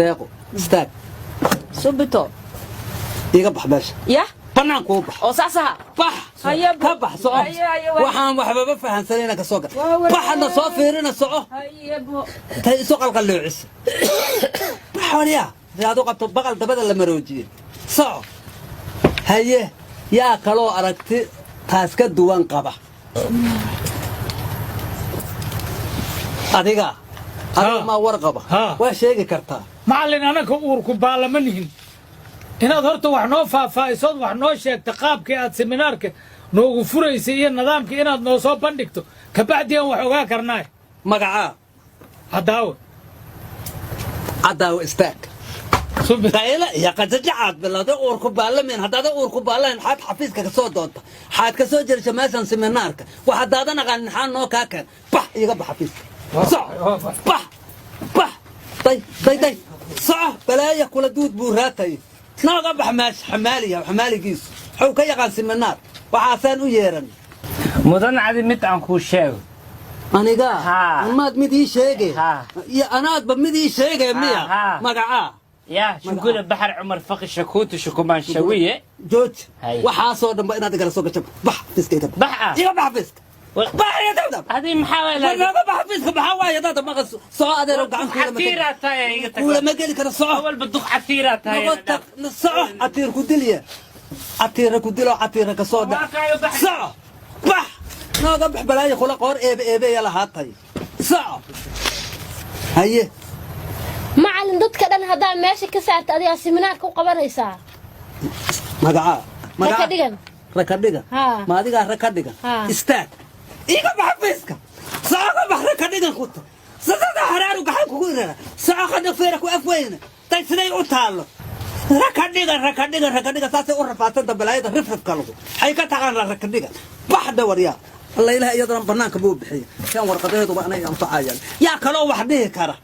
Deeqo, istaag. Subito. Iga bax meesha. Yah. Bannaanka u bax. Oo saas aha. Bax. Haye. Ka bax, soco. Haye, haye, waa- Waxaan waxbaba fahansanayna ka soo gal. Waa wareer. Baxna soo fiirina, soco. Hayebo. Tay isu qalqalloocisa. Bax waryaa, si aad u qabto baqal dabada la maroojiyey, soco. Haye, yaa kaloo aragti taas ka duwan qaba? Adiga, adiga. Ha. Maa war qaba? Ha. Waa sheegi kartaa. Macallin, anaka uurku baallama nihin. Inaad horta wax noo faahfaahisood, wax noo sheegta, qaabkii aad seminaarka noogu furaysay iyo nidaamkii inaad noo soo bandhigto, kabacdi aan wax ogaa karnaay. Magacaa? Haddaawe. Caddaawo, istaag. Subi. Qayla iyo qajajacaad bilowday. Uurku baalamin haddaada uurku baalamin, xaad xafiiska ka soo doonta, xaad ka soo jerisha meeshan seminaarka? Wax haddaadan aqaanin, xaa noo kaa keen? Bax, iiga bax xafiiska, soco, bax, bax, day day day, soco. Balaaya kula duud buu raatay. Nooga bax meesha. Xamaaliya, xamaaligiisu wuxuu ka yaqaan seminaar? Waxaasaan u yeeran. Mudan cadi, mid aan kuu sheego. Aniga? Haa. Maad mid ii sheege? Haa. Iyo anaadba mid ii sheege miya? Haa. Magacaa? Yaa shukula Baxar Cumar Faqi Shakuutu Shukumaan Shawiye. Jooj. Hay. Waxaasoo dhanba inaad igala soo gasho. Bax xafiiska, iga bax. Bax ah. Iga bax xafiiska. Bax, iga dawda. Adi maxaa waay? Warnooga bax xafiiska. Maxaa waaye? Dada maqa, soco adeero, gacan kuulama geli. Catiiraa tahay, iga tag. Kuulama geli karo, soco. Awalba duq catiiraa tahay. Noqo tag, soco. Catiir ku dilya, catiira ku dilo, catiira ka soo dhac. Waa kaayo, bax. Soco, bax, nooga bax. Balaayo kula qoor eebe eebeya lahaatay. Soco, haye. Macallin, dadka dhan haddaa meesha ka saarta, adigaa seminaarka u qabanaysaa. Magacaa? Raka dhigan. Raka dhigan? Haa. Ma adigaa raka dhigan? Haa. Istaag, iga bax xafiiska, soco, ka bax. Raka dhigan kuta sadada haraaru gaxan kugu irara. Soco, qadha feera ku afweyna. Tay siday u taallo. Raka dhigan, raka dhigan, raka dhigan, saasay u rafaadsanta. Balaayada rifrifka lagu waxay ka taqaan raka dhigan. Bax dhawaryaa. Alla ilaah, iyadana banaanka buu bixiya kan warqadaheeduba anay anfacayaan. Yaa kaloo wax dhihi kara?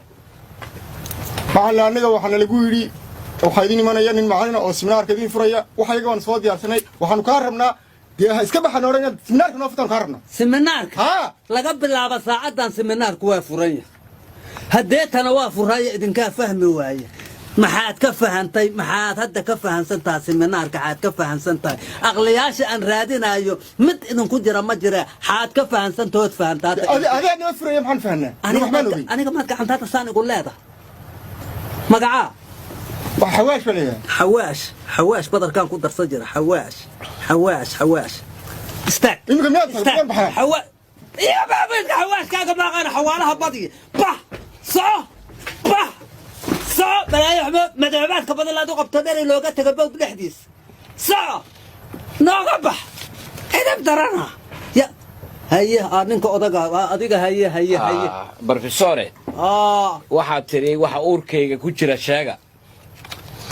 Macallin, annaga waxaana lagu yidhi waxaa idin imanaya nin macallina oo seminaarka idin furaya. Waxayaga waan soo diyaarsanay. Waxaanu kaa rabnaa dee ha iska baxan hore inaad seminaarka noo furtaan kaa rabnaa. Seminaarka? Haa. Laga bilaabo saacaddan seminaarku waa furan yahay. Haddeetana waa furaya. Idinkaa fahmi waaye. Maxaad ka fahantay? Maxaad hadda ka fahansan tahay seminaarka? Xaad ka fahansan tahay? Aqliyaasha aan raadinayo mid idinku jira ma jira. Xaad ka fahansantahood fahantaa hadda? Adaa noo furaya, maxaan fahnaa? Aniga? Waxbaan ogey. Aniga maad gacantaada saan igu leedahay? Magacaa? Wax Xawaash baa leeyahay. Xawaash, xawaash, badarkaan ku darsan jira. Xawaash, xawaash, xawaash, istaag. Iminka miyaad tahay? Istaag. Waan baxaa. Xawa iyo baabeedka xawaashkaaga maaqaana. Xawaalaha badiya. Bax, soco, bax, soco. Balaayo xumo madoobaadka badan laad u qabto dheray looga tago bowd dhexdiisa. Soco, nooga bax. Edeb darana ya. Haye, aa ninka odaga aa, adiga. Haye, haye, haye. Brofesore. Aa. Waxaad tidhi waxa uurkayga ku jira sheega.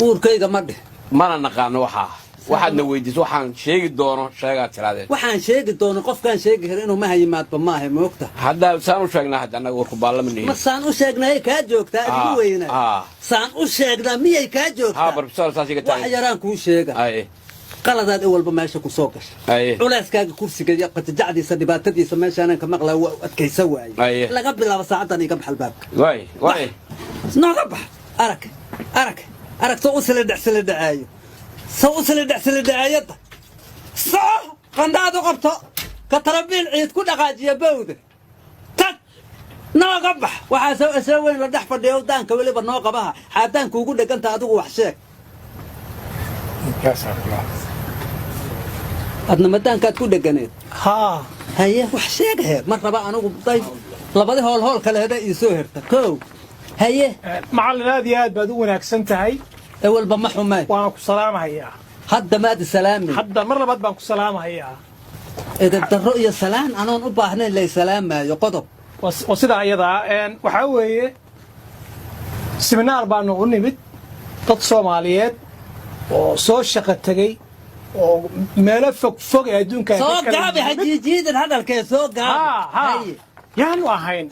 Uurkayga ma dheh. Mana naqaano waxaa waxaadna weydiisa. Waxaan sheegi doono sheegaad tiraadeen. Waxaan sheegi doono qofkaan sheegi kara inuu maha yimaadba maaha, moogta. Hadda saan u sheegnaa hadda annaga uurku baallama nihin. Ma saan u sheegnay kaa joogtaa adigu? Weynaa. Saan u sheegnaa miyay kaa joogtaa? Haa brofesor, saas iga Wax tahay. yaraan kuu sheega. Qaladaad in walba meesha ku soo gashay. Culeyskaaga kursiga iyo qajajacdiisa, dhibaatadiisa meeshaanan ka maqlaa, waa u adkaysa waaye. Laga bilaabo saacaddan iga bax albaabka. Waay, waay. Nooga bax. Arag, arag, arag, soo u silidhac silidhacaayo, soo u silidhac silidhacaayadda. Soco, qandhaad u qabto ka tarabiil ciid ku dhaqaajiya bawda. Tag, nooga bax. Waxaa soo soo weyn la dhex fadhiyo daanka weliba noo qabaha xaadaanka ugu dheganta. Adigu wax sheeg. Adna madaankaad ku dheganeed? Haa. Haye, wax sheegahe. Ma raba anigu day labadi hool hool kale heda ii soo herta kow. Haye. Macallin, aad iyo aad baad u wanaagsan tahay. Ewelba ma xumeen. Waana ku salaamahayaa. Hadda maad salaami. Hadda mar labaad baan ku salaamahayaa. Edeb darro iyo salaan anoon u baahnayn lay salaamaayo qodob. Waa sidaa iyadaa. Waxaa weeye seminaar baanu u nimid, dad Soomaaliyeed oo soo shaqo tegey oo meelo fog fog ee adduunka ka Soo kala gaabi. yimid. Hajiijiidan hadalkee, soo gaabi. Haa. Haye. Yaanu ahayn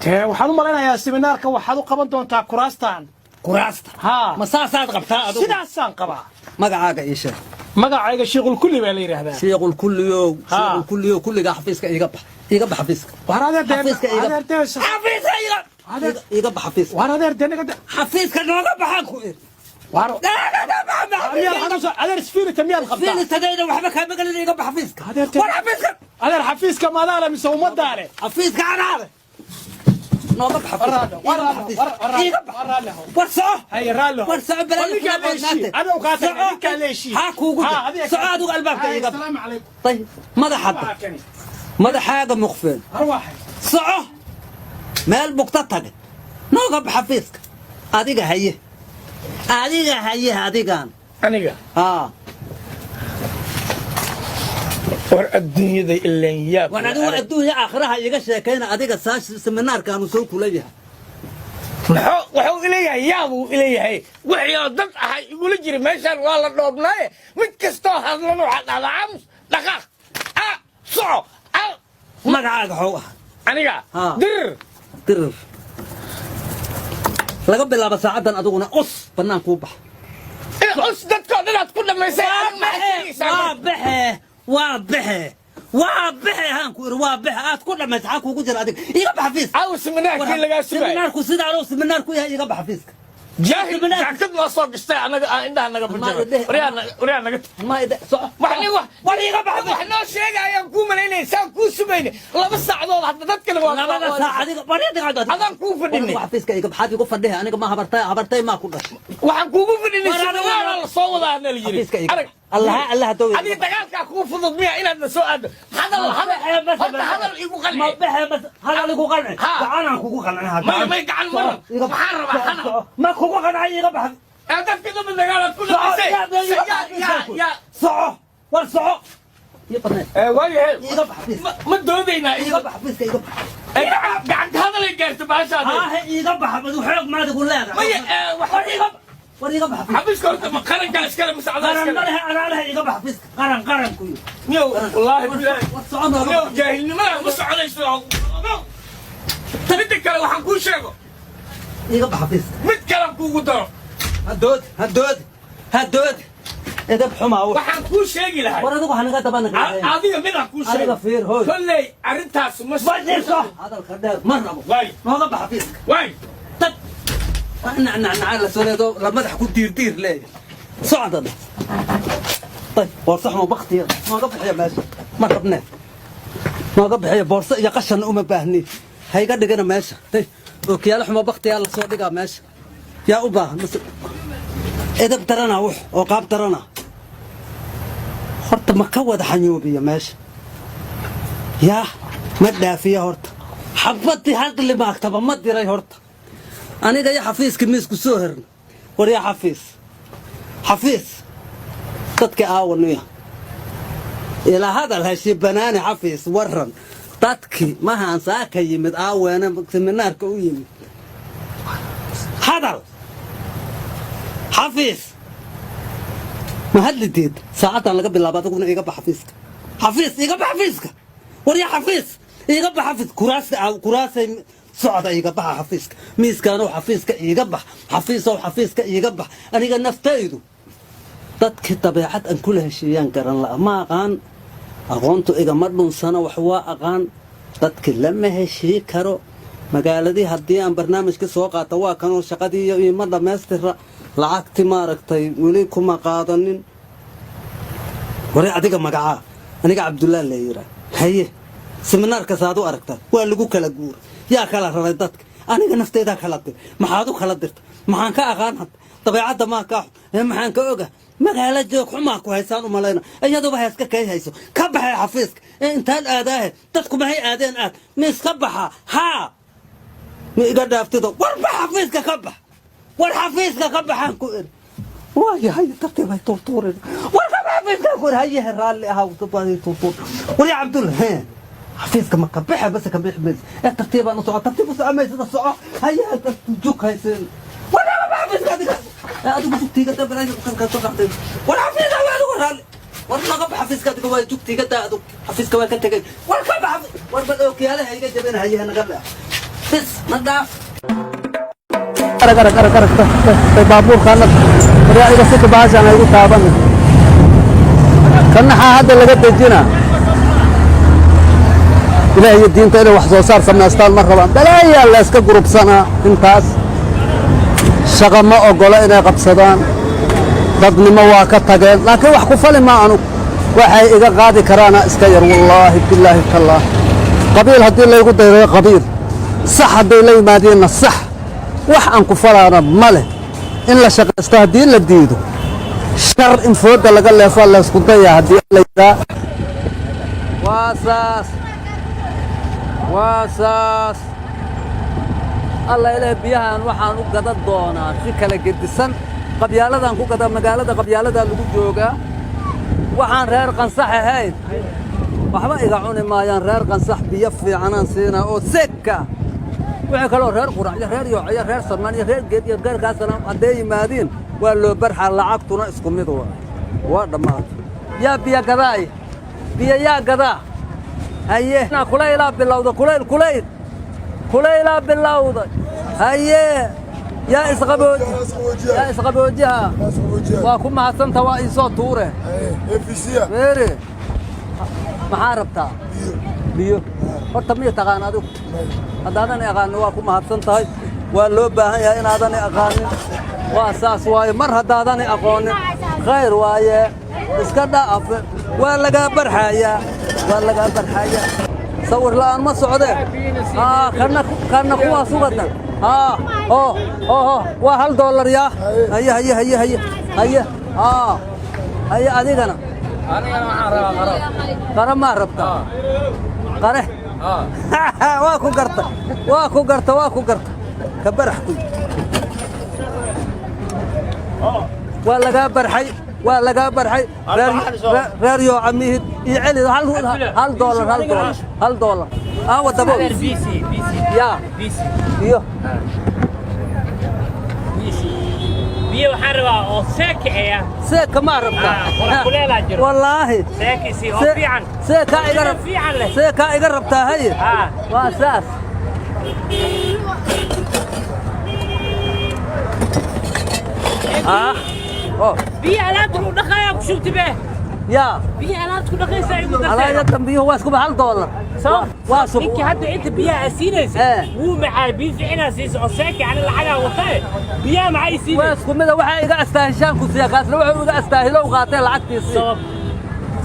dee waxaan u malaynayaa seminaarka waxaad u qaban doontaa kuraastan. Kuraasta? Haa. Ma saasaad qabtaa adigu? Sidaasaan qabaa. Magacaaga ii sheeg. Magacayga Shiikhulkulli baa la yidhaahdaa. Shiiqulkulliyow. Haa. Shiiqulkulliyow, kulligaa xafiiska iiga bax, iiga bax xafiiska. Waar adeer Xafiiska iiga adeer xafiiska iiga. Iga bax xafiiska. Waar adeer, dee naga Xafiiska nooga baxaan ku iri. Waar miyaad xanuunsan adeer? Sfiirita miyaad qabtaa? Fiilitadayda waxba kaama gelin, iga bax xafiiska. Adeer, War xafiiska. Adeer, xafiiska maadaale mise ummadaale? Xafiiska anaale. Nooga bax xafiiska. War Iga bax xafiiska. Iga bax. War soco. Haye, raalli. War soco, balaayo. Ninkaa la heshiiye. Adigu kaa tagay, ninkaa la heshiiye. Ha kuugu Ha, jir. adiga Soco adigu, albaabka iga bax. Asalaamu calaykum. طيب, madaxadda madaxaaga muqfeen. Arwaaxay. Soco, meel bugta tage, nooga bax xafiiska. Adiga haye, adiga haye, adigan. Aniga? Haa. War adduunyada ileen yaab. Waan adigu adduunya aakhiraha iga sheekayna. Adiga saa seminaarkaanu soo kula yahay. Muxuu wuxuu ileeyahay? Yaabuu ileeyahay. Wixii oo dad ahay igula jira meeshaan waa la dhoobnaaye, mid kastoo hadlan waxaa dhahdaa aamus, dhaqaaq, a soco a. Magacaaga xow ah? Aniga? Haa. Dirir. Dirir, laga bilaabo saacaddan adiguna us bannaan kuu bax. Us dadkoo dhan aad ku dhammaysay, adig maxaad sheegaysaa? Waa baxe, waa baxe, waa baxe haan ku iri, waa baxe aad ku dhammaysa. Xaa kuugu jira adiga? Iga bax xafiiska. Caawa seminaarkii lagaa sugaayo. Seminaarku sidaanuu seminaarku yahay, iga bax xafiiska. Jaahil jaakad noo soo gashtay, anaga aan indhaha naga bujaba. Waryaa, naga Ma ide soco. Wax nin wax War iga bax. Wax noo sheegayaan kuu malaynaya, saan kuu sugayna 2 saacadood hadda dadkana waa Labada saac adiga war adiga. Adaan kuu fadhinay. Xafiiska iga baxaad igu fadhiha? Aniga ma habartay? Habartay maa ku dhashay? Waxaan kuugu fadhinay War adiga- seminaara la soo wadaa na la yiri. Xafiiska iga Arag. Allaha, Allaha doow. Adiga dagaalkaa kuu fudud miya inaad na soo aado? Hadal, hadal, horta hadal igu Ma qalci. baxe bas, hadal igu qanci. Ha. Gacanaan kugu qancin. May, gacan maran. Maxaan rabaa hadal. Ma kugu qancay, iga bax. Ee dadka damba dagaalaad ku dhamaysay. Ya ya. Soco, war soco, ii baneen. Waayahay. Iga bax xafiiska. Ma doodaynaa? Iga bax xafiiska, iga bax. Ee gacanka hadalay gaarto baashaada. Haahe, iiga bax, badu xoog maadigu leedahay. Maya, War iga, war iga bax xafiiska. Xafiiska horta ma qarankaa iskale mise adaa Qaran iskale? ma lehe, anaa lehe. Iga bax xafiiska. Qaran, qaran ku yiri. Niyow, wallaahi bilaahi. War soco, nooga Niyow, bax. jaahilnimada ma soconayso. Midda kale waxaan kuu sheego. Iga bax xafiiska. Mid kale kuugu daro. Hadood, hadood, hadood, edab xumaa wax. Waxaan kuu sheegi lahay. War adigu hanaga daba naqaadeen. Adiga midaan kuu sheego. Adiga fiir, hooy. Kolley arrintaas ma Fadhiiso, hadalka dheer ma rabo. Waay. Nooga bax xafiiska. Waay. Tag nacnacnacaa la soo leedo, la madax ku diirdiir leeyahay. Socda. طيب, boorso xumo baktiya nooga bixiya meesha, ma rabne. Nooga bixiya boorso iyo qashan, uma baahni. Ha iga dhigana meesha. Tay, ookiyaalo xumo baktiyaa la soo dhigaa meesha, yaa u baahan? Mase edab darana wux oo qaab darana. Horta ma ka wada xanyoobiya meesha? Yaa ma dhaafiya? Horta xabadii hadli maagtaba ma diray? Horta aniga iyo xafiiska miisku soo herna. War yaa xafiis, xafiis dadka aawaniya ilaa hadal heshi banaani. Xafiis, waran dadkii mahaan saaka yimid aaweene seminaarka u yimid? Hadal xafiis, ma hadli diid? Saacaddan laga bilaabo adiguna iga bax xafiiska. Xafiis, iga bax xafiiska. War yaa xafiis, iga bax xafiis. Kuraasta, kuraasay socda, iga baxa xafiiska. Miiskaanow xafiiska iiga bax. Xafiisow, xafiiska iiga bax. Aniga naftaydu dadkii dabeecad aan kula heshiiyaan garan la'a. Ma aqaan, aqoontu igama dhunsana, wax waa aqaan, dadki lama heshii karo. Magaaladii haddii aan barnaamijka soo qaata, waa kanoo shaqadii iyo ima dhammaystira, lacagti maaragtay weli kuma qaadanin. Ware adiga magacaa? Aniga Cabdullah la yiraa. Haye, seminaarkaas aad u aragtaa waa lagu kala guuray. Yaa kala raray dadka? Aniga nafteydaa kala dir. Maxaad u kala dirta? Maxaan ka aqaan hadda? Dabeecadda maa kaa xun? Maxaan ka oga? Magaalo joog xumaa ku haysaan u malayna. Iyaduba heeska kay hayso. Ka baxay xafiiska ee intaan aadaahe dadku maxay aadeen? Aad ma iska baxaa? Haa, ma iga dhaaftido? War bax xafiiska, ka bax. War xafiiska ka baxaan ku iri. Waayahay, tartiibay tuurtuurin. War ka bax xafiiska ku iri. Hayehe, raalli ahaa, tuurtuur. War yaa Cabdulla, hee, xafiiska ma ka baxe? Base ka bixi maysa ee tartiibaan u soco, tartiib u soco maysada, soco. Hayehe, jug haysin. War ka bax xafiiska adiga, adigu jugtiiga dabalayo kan soo qaxday. War xafiiska waa adigu raalli. War naga bax xafiiska adiga, waa jugtiiga daa adigu. Xafiiska waa ka tegay. War ka bax. War bal ookiyaalaha iga jabin. Hayehe, naga leex bis, na dhaaf. Arag, arag, arag, arag baabuurkaana. Waryaa, iga sika, bahashaan igu taaban. Kan maxaa hadda laga dejina? Ilaah iyo diinta inay wax soo saar samaystaan ma rabaan. Balaayaa la iska gurubsanaa intaas. Shaqo ma oggola inay qabsadaan, dadnimo waa ka tageen, laakiin wax ku fali maa anugu. Waxay iga qaadi karaana iska yar, wallaahi bilaahi tallaah. Qabiil haddii laygu daydayo qabiil sax, hadday la yimaadiinna sax, wax aan ku falaana ma leh. In la shaqaysto haddii la diido, shar in foodda laga leefaa laysku dayaa haddii la yidhaa. Waa saas, waa saas. Alla ilaah, biyahan waxaan u gadan doonaa si kala gedisan. Qabyaaladan ku gada magaalada, qabyaaladaa lagu joogaa. Waxaan reer Qansax ahayn waxba iga cuni maayaan. Reer Qansax biyo fiicanaan siinaa oo seegka. Wixii kaloo reer Qurac iyo reer Yooc iyo reer Sarmaan iyo reer Geed iyo reer Kaasana hadday yimaadiin, waa loo barxaa. Lacagtuna isku mid waa. Waa dhammaatay. Yaa biyo gadaay? Biyo yaa gadaa? Haye, kulaylaa bilowda, kulayl, kulayl, kulaylaa bilowday. Haye, yaa isqabooj, yaa isqaboojiha? Waa ku mahadsanta, waa iisoo tuure. Feere, maxaa rabtaa? Biyo horta miya taqaan adigu? Haddaadan aqaanin, waa ku mahadsan tahay. Waa loo baahan yahay inaadan aqaanin. Waa saas waaye. Mar haddaadan aqoonin, khayr waaye, iska dhaaf. Waa lagaa barxayaa, waa lagaa barxayaa. Sawir la'aan ma socdee. Haa, kana, kana kuwaas uga dar. Haa, ho ho ho, waa $1. Yaa, haye haye haye haye haye. Haa, haye, adigana? Anigana waxaan rabaa qaro. Qare maa rabtaa? Qare waa ku garta, waa ku garta, waa ku garta. Ka barax kuy, waa lagaa barxay, waa lagaa barxay. Reer Yooca mihid iyo celi. $1, $1, $1. Aawa dabool yaa iyo Biyo waxaan rabaa oo seekeeya. Seeka maa rabtaa? Qorax kuleelaa jiro. Wallaahi. Seekisi oo fiican. Seekaa iga rab fiican leh. Seekaa iga rabtaa? Haye, waa saas. Ah, oh. Biyo alaabta lagu dhaqayaa ku shubti be. Yaa? Biyo alaabta ku dhaqaysaa igu dartay. Alaayatan biyuhu waa iskuba $1. Waa sub. Ninkii hadda inta biyaha aad siinaysa wuu maxaa biyo fiicanaa siisa oo seeki, ani lacagaa wataaye, biyaha maxaa i waa siinaysa? Isku mida. Waxaa iga astaahishaan ku siiya, kaasna wuxuu iga astaahilow qaatee lacagtiisii. Sabab?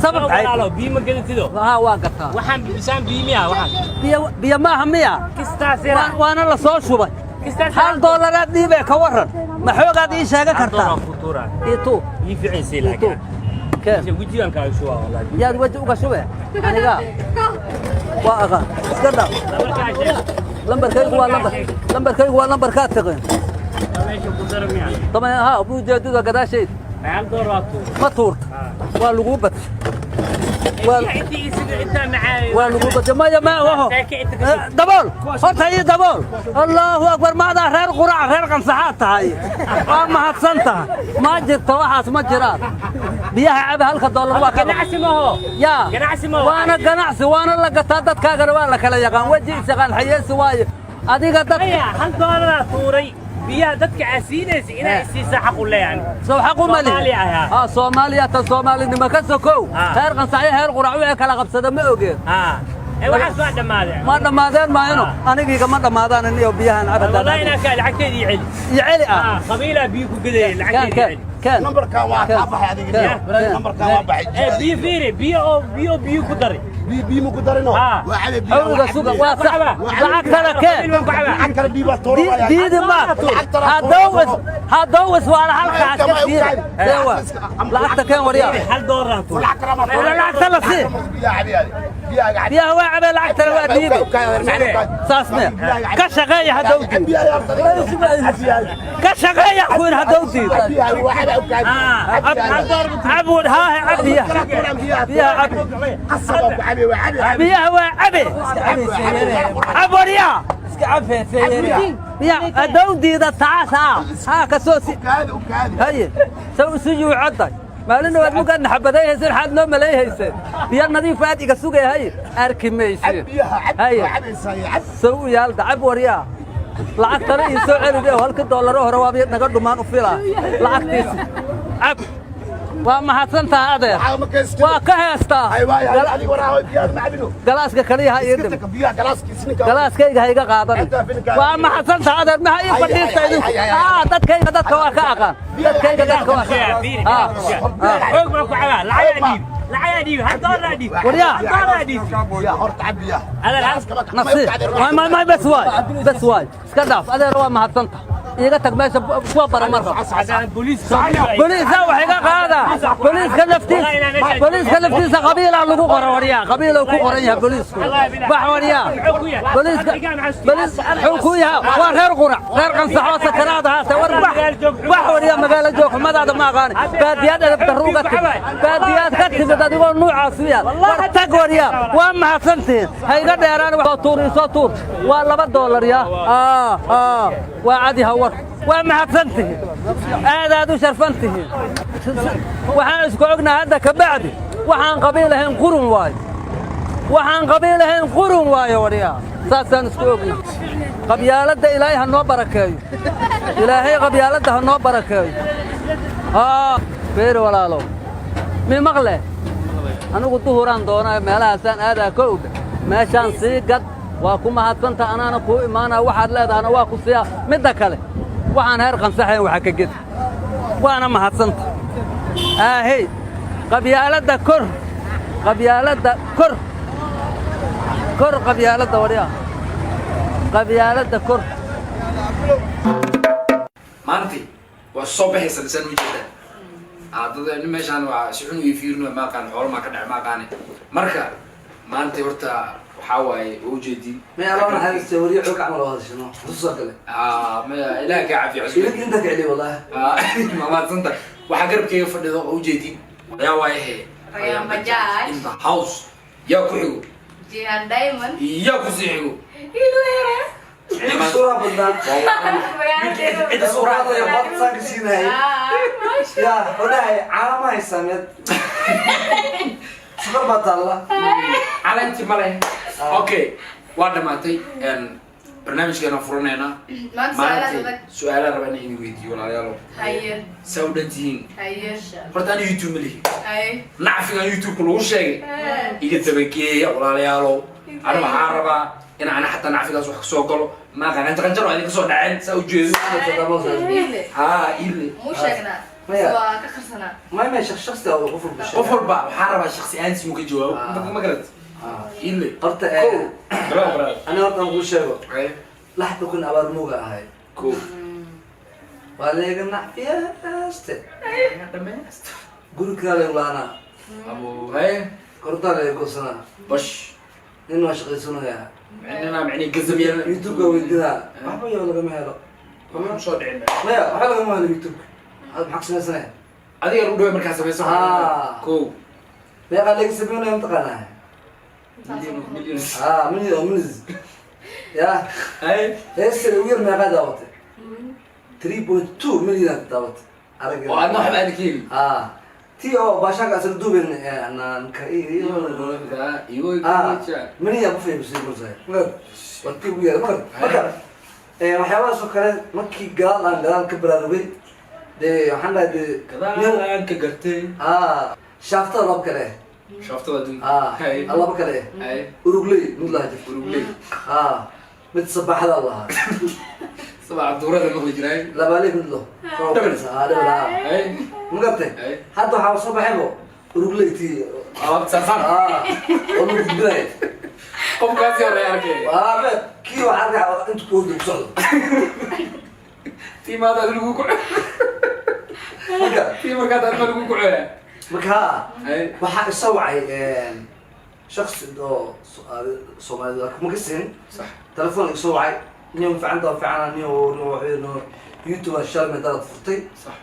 Sabab? Walaalo, biyo ma gadantido? Haa, waa gataa. Waxaan bisaan biyo miya waxaan? Biyo, biyo maaha miya? Kistaas yara. Waana la soo shubay. Kistaas. $1aad dhiibee, ka warran? Ma xoogaad ii sheegan kartaa? Futura. Ii tuu. Biyo fiican sii. Ii tuu. Laakiin keen. Wejigan kaaga shubaa wallahi. Yaad weji uga shube? Aniga waa aqaan, iska dhaaf. Lambarkaygu waa lambar, lambarkaygu waa lambarkaad tiqin. Meesha ku dara miya? Tama haa, ujeedada gadaashayda. $1 waa tuur. Ma tuurta, waa laguu badshay. Intii isiga intaa macaa. Waa lagu badshay. Maya, ma waho. Dabool horta, ii dabool. Allahu akbar, maadaa reer Qurac, reer Qansaxaad tahay? Waa mahadsan tahay. Ma jirto waxaas, ma jiraan. Biyaha cabe, halka dollar waa ka Ganacsi maho. Yaa? Ganacsi maho. Waana ganacsi, waana la gataa. Dadkaagana waa la kala yaqaan, weji is yaqaan. Xayeesi waaye adiga dad. Maya, $1 tuuray. Biyaha dadka aad siinaysa inaa isiisa xaq u leeyahay. Sow xaq uma lihi? Soomaali ahaa. Haa, Soomaaliya tan soomaalinimo ka sokow. Reer Qansaxyo, heer Qurac wixii kala qabsada ma ogeen. Ee waxaas waa dhammaadeen. Ma dhammaadeen maayano, anigiiga ma dhammaadaan iniyo biyahan Wallahi cabadaan. inaa ka lacagteedii celi. Iyo celi ah. Qabiilaa biyo ku gadayay. Keen. Lacagteedii Keen. celi. Keen. Nambarkan waa kaa baxay adiga. Nambarkan waa baxay. Ee biyo fiiri, biyo oo biyo biyo ku daray. Biyo biyo ma ku darino. Waa cabe biyo. Xawga suga, waa sax. Lacagtana keen. Lacag kale biyo baa tuuro. Diidi ma haddou iswaala halkaas ka fiiri. Sewa lacagta keen, waryaa. $1 tuur. Wala lacagta la sii. Biyaha waa cabee, lacagtana waa dhiibe. Saas me ka shaqeeya haddou diid, ka shaqeeya kuwin haddou diid. Cabud haahe, cab biyaha, biyaha cab, biyaha waa cabe, cab waryaa biyaha. Haddou diida tacaas haa haa ka soo si. Haye, saw isu yuucodday maalin dhawaad mugaad naxabaday hayseen, xaad noo malay hayseen. Biyo nadiif aad iga sugay. Haye, arki maysin. Haye, saw u yaalda, cab waryaa. Lacagtana ii soo celi dheh. Halkii doolaro hore waaba naga dhumaan u filaa. Lacagtiisi cab. Waa mahadsantaha adeer, waa ka heestaa. Galaaska kaliya ha ii dhim, galaaskayga ha iga qaadan. Waa mahadsantaha adeer. Maha ii fadhiista idinku. Dadkayga dadka waa ka aqaan, dadkayga dadka waa ka. Xoog baan ku cabaa. Lacagaa dhiib, lacagaa dhiib, hal doolar dhiib. Waryaa. Hal doolar dhiib adeer, hal. Nasiib waay, may may, bes waay, bes waay, iska dhaaf adeer. Waa mahadsanta, iiga tag meesha. Kuwa bara mar rabo. Boliisa wax iga qaada. Boliiska naftiisa, boliiska naftiisa qabiilaa lagu qoro. Waryaa, qabiiluu ku qoran yahay boliisku. Bax waryaa. Boliiska, boliis xuu ku yaha? Waa reer Qurac, reer Qansaxoo sakaraad ahaate. War bax, bax waryaa. Magaalo joog xumadaada ma aqaani. Baadiyaad edeb darro uga timid, baadiyaad ka timid adigoo nuucaas u yaal. War tag waryaa. Waa mahadsantihiin, ha iga dheeraan. Soo tuur, isoo tuur. Waa $2 yaa. Waa cadi hawar. Waa mahadsantihiin, aadaad u sharfan tihiin. Waxaan isku ognahay hadda ka bacdi waxaan qabiil ahayn qurun waayo, waxaan qabiil ahayn qurun waayo. Waryaa, saasaan isku ognahay. Qabyaaladda Ilaahay ha noo barakeeyo. Ilaahay qabyaaladda ha noo barakeeyo. Haa, beeri walaalow, mi maqle? Anigu duhuraan doonaa, meelahaasaan aadaa ka oga. Meeshaan sii gad. Waa ku mahadsanta, anaana kuu imaanaa. Waxaad leedahana waa ku siiyaa. Midda kale, waxaan heer Qansaxayn waxa ka gedi. Waana mahadsanta. Aahey, qabyaaladda kor, qabyaaladda kor, kor qabyaaladda. Waryaa, qabyaaladda kor. Maanti waa soo baxaysa lisaan ujeedaa dad nin meeshaan waa si xun ii fiirino, ma aqaan xoolo maa ka dhace, ma aqaane. Marka maanta horta waxaa waaye, waa ujeedin. May Allah naxariista, wariye xoog camal oo hadashino xusuusa kale. Maya, Ilaah kaa cafiyo cusub. Idinka inta kicili wallahi. Ma mahadsanta. Waxaa garabkeyga fadhido oo ujeedin yaa waaye he? Rayaan Bajaaj. In the house. Yaa ku xigo? Jihan Diamond. Yaa ku sii xigo? Ilweere. Suuraa badnaa. Cidda suuraada iyo baad ka siinayay ya odhahay, caana ma haysaa, mid sukar baa taalla. Caleenti ma leh. Okay, waa dhamaatay. Barnaamijkeena furanaynaa. Maanta su'aalaha adag. Su-aalaha raba inaan idin weydiiyo, walaalayaalo. Haye. Saa u dhan tihiin? Haye. Horta ani YouTube ma lihi. Haye. Nacfigan YouTube-ka lagu sheegay iga dabageeya, walaalayaalow. Ani waxaa rabaa in ana xataa nacfigaas wax kasoo galo. Maaqa qanjar qanjar waa idinka soo dhaceen, saa ujeedo. Ile. Ha ile. Muu sheegnaa? Maya. Waa ka qarsanaa. May, shakhsi oo qof walba. Qof walba waxaa rabaa shaksi ahaantiis inuu ka jawaabo. Ma garat ile? Horta ani horta aan kuu sheego, lax dhukun abaar muuga ahay. Ko. Waa leega nacfiyaaste, guri kalaa laygu lahanaa. Abu haye. Korontaa layga goosanaa. Bash. Nin waa shaqaysanayaa. Micnina micni gazam yeelana. YouTube-ka weydiinaa, waxba yo lagama helo. Waxba soo dhicin. Maya, waxba lagama helo YouTube-ka. Maxaa ka samaysanaya? Adiga lagu dhaway markaa samayso. Ko. Meeqaa laga sameynaya mataqaanaa? Million of millions. Million of millions ya. Haye. Heesta ugu yar meeqaa daawatay? 3.2 million aad daawatay arag. Oo aadna waxba aada ka helin. Ti oo baashaanka asal duuben ka million ku fahmisay mursahay. Marka waa tii ugu yar. Marka waxyaabahaas oo kale markii gadaal aan gadaal ka baraarugay, dee waxaan dhahay dee Gadaal aan ka gartay. Shaaftada laba kale. Shaaftada adduunka. Laba kale. Urugley mid lahaa jirta. Urugley. Mid sabaxda lahaa. Sabax duurada maqli jiray. Labaaley mid lo. Double. Double. Ma garatay? Hadda waxaa soo baxaybo urugley tii. Alaabta saasaan. Oo lagu gudbinaya. Qofkaasi hore arkay. Be kii waxaa arkay inta ku ku socdo. Tii maada lagu kuco. Marka tii markaad adma lagu kucoya. Marka ha waxaa isa wacay shaksi oo Soomaalida ma kasin. Sax. Telefoon iga soo wacay: "Niyo ficanta ficana, niyo niyo YouTube aan shalay meedadaad furtay." Sax.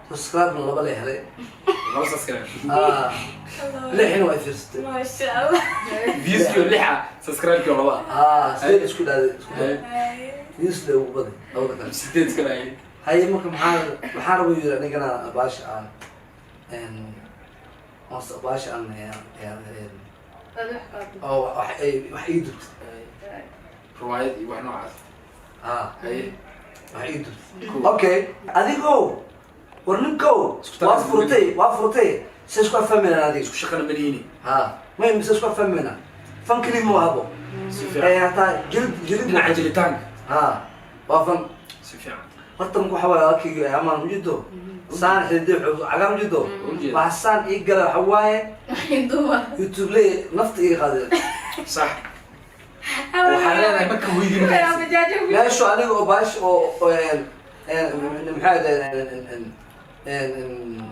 Subscribe laba la helay. Laba subscribe. Lixina waa fiirsatay. Maasha Allah. Viewskii oo lixa, subscribe-kii oo laba. Sideed isku dhaaday, isku dhaaday. Views la ugu baday labada kale. Sideed iska dhaaday. Haye, marka maxaa rabo yiri anigana baasha aan baasha aan oo wax ii dubtay. Riwaayad iyo wax noocaas. Wax ii dubtay. Okay, adigoo War ninkow, waa furtay, waa furtay, se isku afahmayna adiga. Isku shaqana malihini. Ha, may mise isku afahmayna, fan keli ma ahabo. Si fiican. Hataa jilid jilid. Dhinaca jilitaanka. Ha, waa fan. Si fiican. Horta marka waxaa waaye, walaalkayga amaan ujeedo saan xidide cagaan ujeedo. Ujeedo. Waxa saan ii gala waxa waaye YouTube ley nafta iga qaadeen. Sax, waxaa leedahay marka hoydin. Meeshu aniga oo baash oo een een maxaa een een een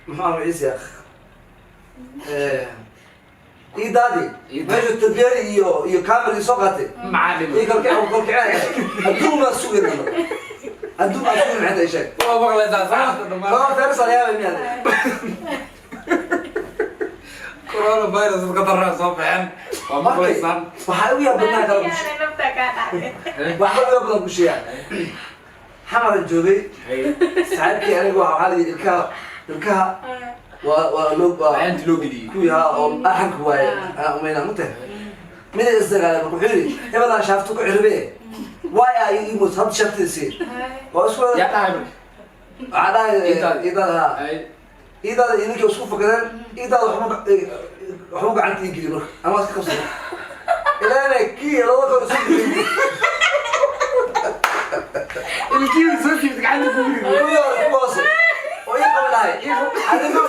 maxaa magaciisa iidaadi meeshu tabyari iyo camera soo qaatay. Macalin. Ii kalkicin kalkicin, adduun baa sugay, adduun baa sugay. Maxay tahay, sheeg. Waa maqlaysaa saacadda dhammaan. Corona virus ayaa yaabay miyaad? Coronavirus dadka daraa soo baxeen, waa maqlaysaan. Waxaa ugu yaab badnaa kala waxaa ugu yaab badan kushiya, Xamaran joogay saaxiibkii aniga. Waxaa la yidhi ilkaha waa loo waa Ayaanti loo geliyey. Kuwii haa oo axanka waaye aan umayna mute mida isdagaalay. Marka wuxuu yidhi, hebelaan shaafto ku cirbe waay aa ii imut hadda shaftidisi waa isku. Yaa dhahay marka? Waxaa dhahay Iidaadi. Iidaada haa. Ay. Iidaada iyo ninkii isku fakadeen. Iidaada waxbu gacanta ii geli marka ama iska qabsada ilaana kii laba kor isu geli. Ilkii soo siibtay gacanta ku yiri. Kuwii hore, kuwa hoose oo ii qaban lahay adigo.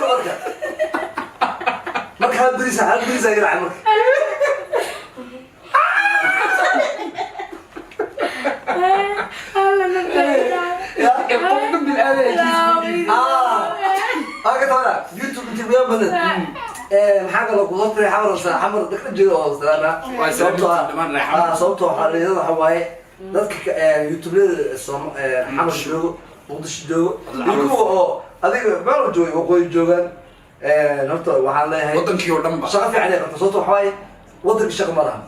Marka hal beriisa iga dhacay marka. Qofka bil-aadan Ah, ka tabana YouTube intii ugu badan maxaa kaloo kusoo tiray Xamar? Xamar dadka jooga oo salaama. Waa sababtoo ah dhammaan reer Xamar. Ah, sababtoo waxaa la yidhahdaa waxa waaye dadka YouTube-lada Xamar joogo, Muqdisho joogo iyo kuwa oo adiga meel jooga, waqooyi joogaan, horta waxaan leeyahay wadankii oo dhan ba shaqo fiican ay qabta. Sababtoo waxaa waaye wadanka shaqa ma laha,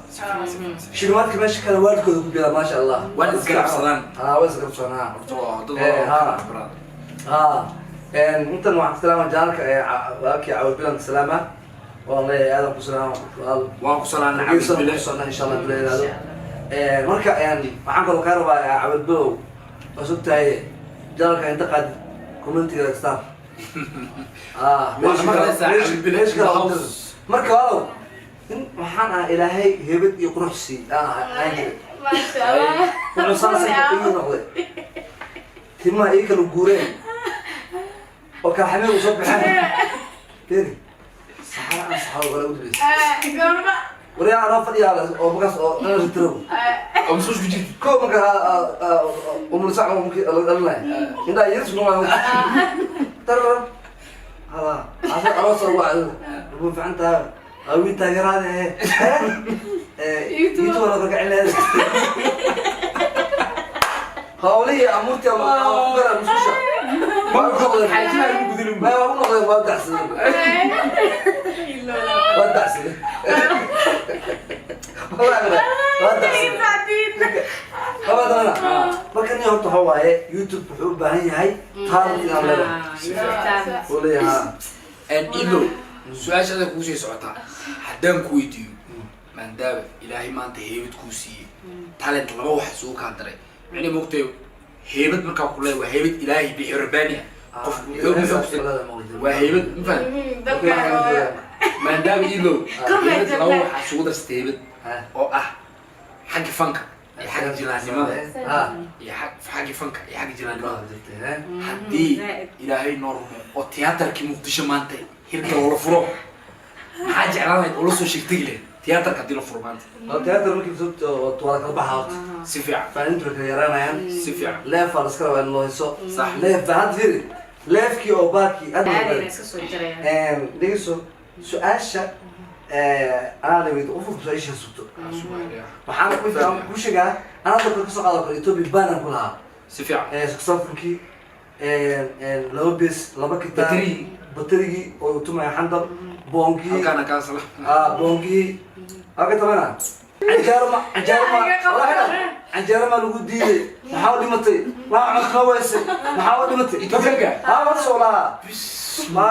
shilimaadka meesha kale waalidkooda ku biila, maasha Allah. Waa isgarabsadaan. Ha, waa isgarabsadaan ha. Horta waa dad Ha. waa Ha, intan waxaan ku salaama janaalka walaalkii Cawad Bilan salaama waan leeyahay, aadan ku salaama walaal. Waan ku salaamnay. Hargeysa Cawad Bile. ku socnaa insha Allah bila yiraahdo. Marka waxaan kaloo kaa rabaa, Cawad Bilow, waa sog tahay janaalka inta qaadid commentiga star ah. Waa maqlaysaa, Cawad Bile meesha in the kale house. Marka walaalow, in waxaan ahaa Ilaahay heebad iyo qurux sii aan ahay aan jiray. Wuxuu saas ii noqday, timaha ii kala guureen oo kala xamee u soo baxeen. Beri saxara aan saxaro kale u dambeysay waryaa anoo fadhiyaa oo markaas oo dhan ritiro. Oo masuus ku jirta. Ko marka umulsac markii la dhalinaya indhaa yaris noo tarar hada asa aroos ugu ugu fiican tahay awi taageeraade YouTube. YouTube la kacin leedahay hawlihii amuurtii ama ku gara musqusha waa ku noqdeen. Xaajimaa lagu gudulin. Ma waa ku noqdeen, waa dacsadeen, waa dacsadeen, wallahi waa dacsadeen. Laba marka nin horta waxa waaye YouTube wuxuu u baahan yahay talent inaad leedahay uu leeyahay. Ilo su-aasha adag kugu sii socotaa haddaan ku weydiiyo, maadaama Ilaahay maanta heybad kuu siiyey, talent laba wax isugu kaa daray, micnihi mogtay heybad markaa ku leeyahay waa heybad Ilaahay bixiyo rabbaani ah, qof wuxuu waa heybad, ma fahan? Maadaama ilo heybad laba wax isugu darsatay, heybad oo ah xagga fanka iyo xagga jilaannimada iyo xagga fanka iyo xagga jilaannimada, haddii Ilaahay noo rumo oo tiyaatarkii Muqdisho maanta hirka loola furo, maxaa jeclaan lahayd oo la soo sheegtegi lahayd tiyaatarka haddii la furo maanta? Tiyaatar markii sababto waa la kala baxa horta. Si fiican. Faanintu way kala yaraanayaan. Si fiican. Leefaa la iska rabaa in loo heso. Sax. Leef baa hadda fiiri, leefkii oo baarkii Caadina iska soo jarayaan. Dhegeyso su-aasha anaa la weydi, qofka su-aasha sugto waxaan ku sheegaa anaa dadka kasoo qaado kale Ethiopia banan ku lahaa. Si fiican. Saxophonekii, laba bes, laba kitaab. Baterigii. Baterigii oo tumaya xandal boonkii. Halkaana kaasla. Ah, boonkii halka tabana canjeero ma canjeero ma canjeero ma lagu diiday, maxaa u dhimatay, maxaa cunto weysay, maxaa u dhimatay? Etoobiyaanka? Ha, waa soo lahaa ma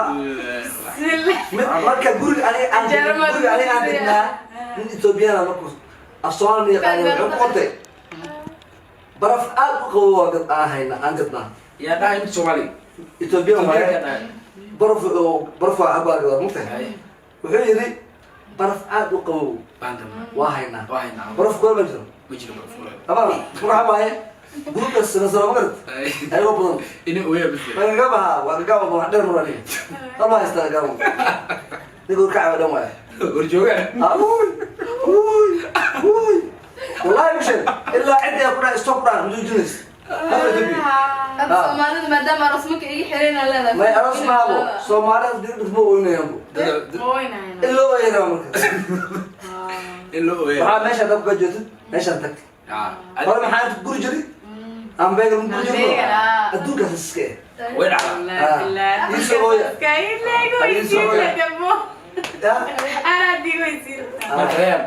mid marka guriga aniga aan Canjeero ma guriga aniga aan lagu diiday. degnaa nin Ethoobiyaana markuu af Soomaali yaqaana wuxuu ku qortay baraf aad u qabow waa gad aan hayna aan gadnaa. Yaa dhahay mid Soomaaliga? Ethiopian waaye. Baraf oo baraf waa cabaa gadaa, mugtahay? Wuxuu yidhi baraf aad u qabow waa haynaa. Waa haynaa. Baraf kuleel ma jiro. Ma jiro baraf kuleel. Ama magaca waaye gruupka sanasano, ma garat, ayagoo badan. Ini ooya bis. Waa waa gagaba, wax dheer marani hal ma haystaa gagaba, ninka urkacaba dhan waaye. Warjoogaan. Uy uy uy, wallahi mushe ilaa cidda ay ku dhaha stop dhahan ma joojinaysa. Hadda Soomaalida maadaama aroosmanka iga xireen aan leedahay. May aroos maabo, Soomaalida dhigma oynayaanbo. Ma oynayan. In loo ooyana marka. In loo ooya. Waxaa meesha dab ka joogtid, meeshaan tag. Hore maxaa inta guri jiri ambeega guri jiri. Ambeegan, ah. Adduunkaas iska eh. Way dhacdaa. Iisoo ooya. Marka Rayaan,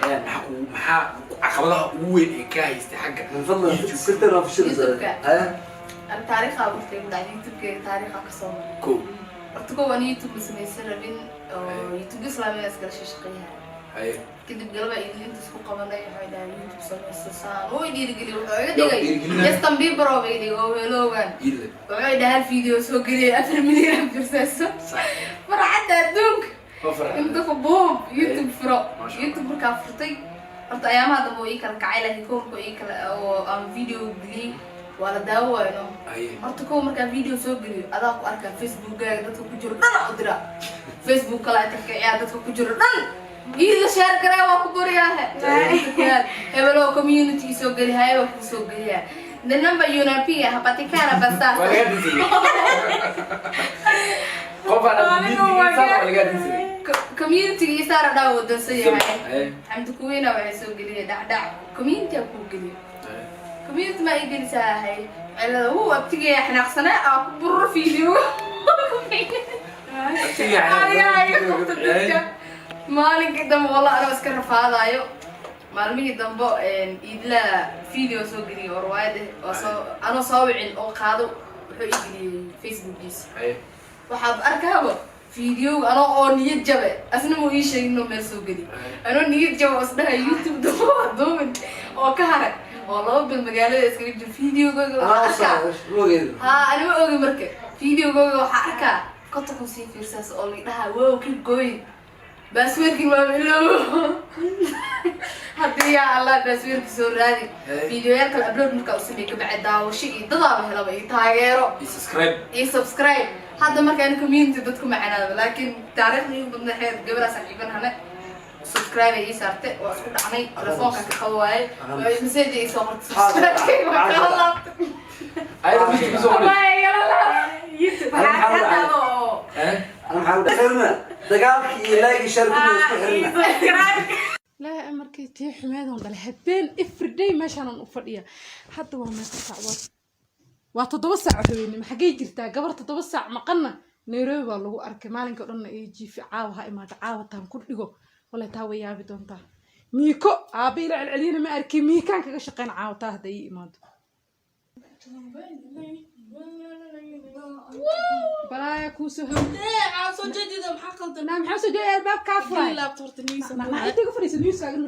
Rayaan, maxaa kugu, maxaa caqabadaha ugu weyn ee kaa haystay xagga Min fadlan sirtan waa fashilisa. YouTube-ka. An taariikhaa waqtiga ku dhacday YouTube-keyga, taariikhaa kasoo maray. Ko. Horta kow, an YouTube ma samaysan rabin oo YouTube islaamiga iskala shaqeeyahay. Kadib galaba idinta isku qabanay, waxay dhahay YouTube samayso, saan oo dhiirigeliy, wuxuu iga dhigay Dhiirigelina. Justin Bieber oo iga dhigay oo weeloogan. Iidle. Wuxuu dhahay hal video soo geliyay 4 milyan aan fiirsayso. Farxadda adduunka. Waa farxad. Inta ku boom YouTube furo. Masha Allah. YouTube markaa furtay, horta ayaamaha dambe oo ii kala kacay, laakiin kow markuu ii kala oo aan video geliyey waa la daawo wayno. Horta kow, markaa video soo geliyo adaa ku arkaa Facebookkaaga, dadka ku jiro dhan aa u diraa, Facebook kala inta kiciyaa, dadka ku jiro dhan iida share garee, waa ku bariyaahe hebeloo community soo geli haya, waa ku soo geliyaa the number unapia hapatikana basasa. Waa lagaa dinsaday qof aan community waa lagaa dinsaday. Community isaara dhaa wadansan yahay. Xamdi Kuweyna waxay soo geliyay dhacdhac community aa kuu geliyo, community maa ii gelisaa ahay cilada wuu abtigaya xanaaqsanaa aa ku bururo video. Aniga iga qabta dadka maalinkii dambe, walla anoo iska rafaadayo maalmihii dambe iidla video soo geliyay oo riwaayad ah oo soo anoo soo wicin oo qaado, wuxuu ii geliyey Facebookiisa. Waxaad arkaaba videoga anoo oo niyad jabe, asna muu ii sheegin inuu meel soo geliyo, anoo niyad jabe oo isdhahay YouTube damba duubin oo ka haray oo 2 bil magaalada iskaga jiro, videogooga waxaa arkaa. Ha, anima ogi, marka videogooga waxaa arkaa 50,000 sii fiirsaas oo la dhahaa wow, keep going. Passwordkii waa iloobo haddii, yaa Allah, passwordki soo raadi. Videoyaal kale upload markaa u sameey kabacdi daawasho iyo dadaaba helaba iyo taageero. Iyo subscribe. Iyo subscribe. Hadda markaan community dadku macanaado, laakiin taariikhda igu badnaxeed gabadhaa saaxiiban hane subscribe ay ii saarte, waa isku dhacnay, telefoonka ka qabo waaye, message ay soo qortay, subscribe waa kala laabtay. Ayada message kusoo qoray. Waa igala laabtay YouTube hadda oo Ana maxaa ku xirna dagaalkii iyo like share ku isku xirna. Ilaahay amarkii, tii xumeedoon dhalay habeen everyday meeshaanan u fadhiya. Hadda waa meeqa saac? Waa 7 saac habeenimo. Xaggay jirtaa gabar 7 saac maqanna? Nairobi baa lagu arkay maalinka o dhanna iyo jiifi. Caawa ha imaado, caawa taan ku dhigo walay, taa way yaabi doontaa. Miiko aabba ila celceliyana ma arki, miikaan kaga shaqeyn caawa taa hadda ii imaado. Balaaya kuusoo haw. Soo jeedida, maxaa qaldan? Naa maxaa soo jeeday? Albaab kaa furay. Laabta horta news. Ma inta iga fadhiisa, newskaaga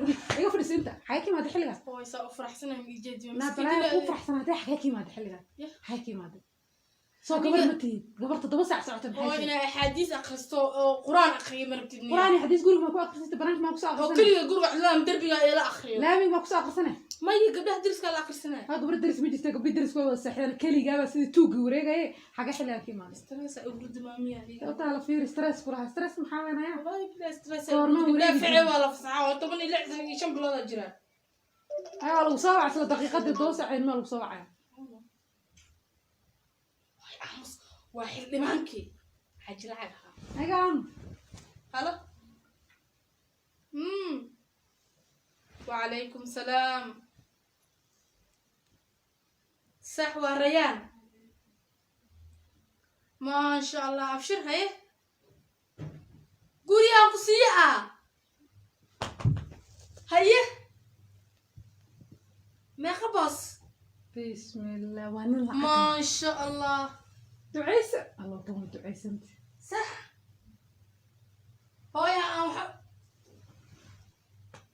iga fadhiisa. Inta xagee ka imaada xilligaas? Way saa u faraxsanahay, ma jeediyo. Naa balaaya kuu faraxsanaatay, xagee ka imaada xilligaas? Xagee ka imaada? Soo gabar ma tihid? Gabar 7 saac socota Oo maxay? inaa axaadiis akhristo oo quraan akhriyo ma rabtid miya? Quraan iyo xadiis guriga maa ku akhrisatay? Banaanka maa kusoo Oo akhrisanay? Keliga guriga cidlaam derbiga ee la akhriyo. Laamiga maa kusoo akhrisanay? Maya, gabdhaha deriska la akhrisanaya. Ha, gabar deris ma jirta, gabdhi deris waa wada seexdeen. Keligaaba sidii tuuggii wareegaye, xagee xilligan ka imaaday? Stress ay ugu ridimaamiya adiga. Sababtaa la fiiri, stress ku lahaa, stress maxaa weenayaa? Wallahi billahi stress. Goorma gabdhaha wareegi ficil jirtay? Waa la fasaxaa, waa 16 sano iyo 5 biloodaa jira. Ayaa lagu soo wacay isla daqiiqadii 7 saac maa lagu soo wacaya. Aamus, waa xildhibaankii xaaji lacag ahaa. Ayagaan. Halo. وعليكم سلام، صح، waa Rayaan. Maasha Allah, abshir. Haye, gurigaan ku siiye ah. Haye, meeqa boos? Bismillah, waa nin lacag. Maasha Allah. Ducaysa Allah, tan way ducaysanta. Sax, hooya aan waxa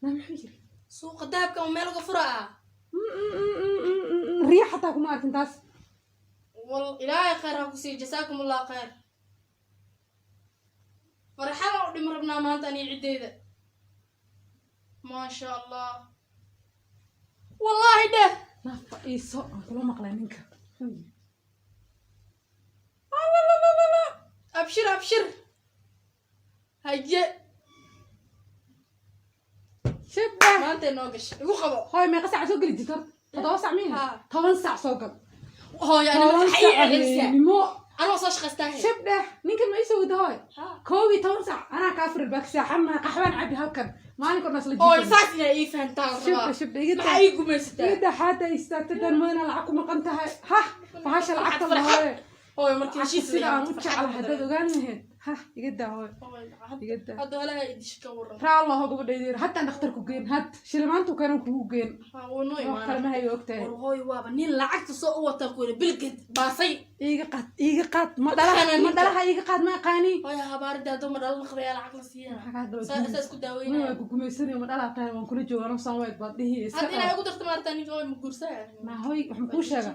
Naa muxuu yiri? Suuqa dahabka oo meel uga fura ah. Riya xataa kuma arkin taas. Wal Ilaahay khayr ha ku siiyo, jasaakum Allah khayr. Farxada u dhima rabnaa maanta aniga ciddeyda. Maasha Allah, wallaahi dheh. Nafa iiso aan kula maqlay ninka. Abshir, abshir, haye. Shibba. Maanta noo gashay, igu qabo. Hooy, meeqa saac soo geli jirta? 7 saac miya? 10 saac soo gal. Hooyo, ani 10 maxay saac celisaa? habeenimo. Anoo soo shaqaystaa. Shibdhe, ninkan ma isoo wada hooy. 11 saac anaa kaa furir baak saaxana, qaxwaan cabi halkan maalinka dhan isla. Hooyo, saas inaa ii fahantaan rabaa. Shibdhe, shibdhe, iga. Maxaa ii gumaysataa? Iga xaada istaagta dan moodana lacag ku maqan tahay. Hah, bahasha lacagta la hooye. Hooyo, markii heshiis sida aan u jeclahay haddaad ogaan lahayd. Hah, iga daa hooy, iga daa. Hadda halaha idisha ka waran. Raallo gabadhayda, haddaan dhakhtarku geen, had shilimaantu keenan kugu geen. Wuu noo. Wax kale ma hayo, ogtahay. War hooyo, waaba nin lacagta soo u wataa ku yidhi bilged baasay. Iiga qaad, iiga qaad, ma dhalaha, ma dhalaha, iiga qaad, ma aqaani. Hooyo, habaarida hadduu ma dhalan qabaya lacag la siiyana saa isku daaweynaya. Waa ku gumaysanaya, ma dhalaa tahay, waan kula joogaa, nafsaan wayd baad dhihi iska. Hadda inaa igu darto maartaa ninka, hooyo, ma guursaa? Ma hooy, waxaan kuu sheega,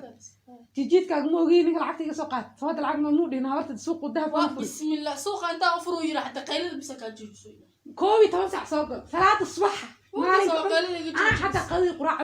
jijiidkaaga ma ogiin. Ninka lacagta iga soo qaad, sababta lacag ma muu dhihin habarta suuqu dahab. Waa bismillah, suuqa intaa u furuu yiri, xataa qaylada bisa kaa joojiso. 11 saac soo gal salaada subaxa. Waa maalinka soo dhan. qaylada iga Anaa joojiso. xataa qadii quraac.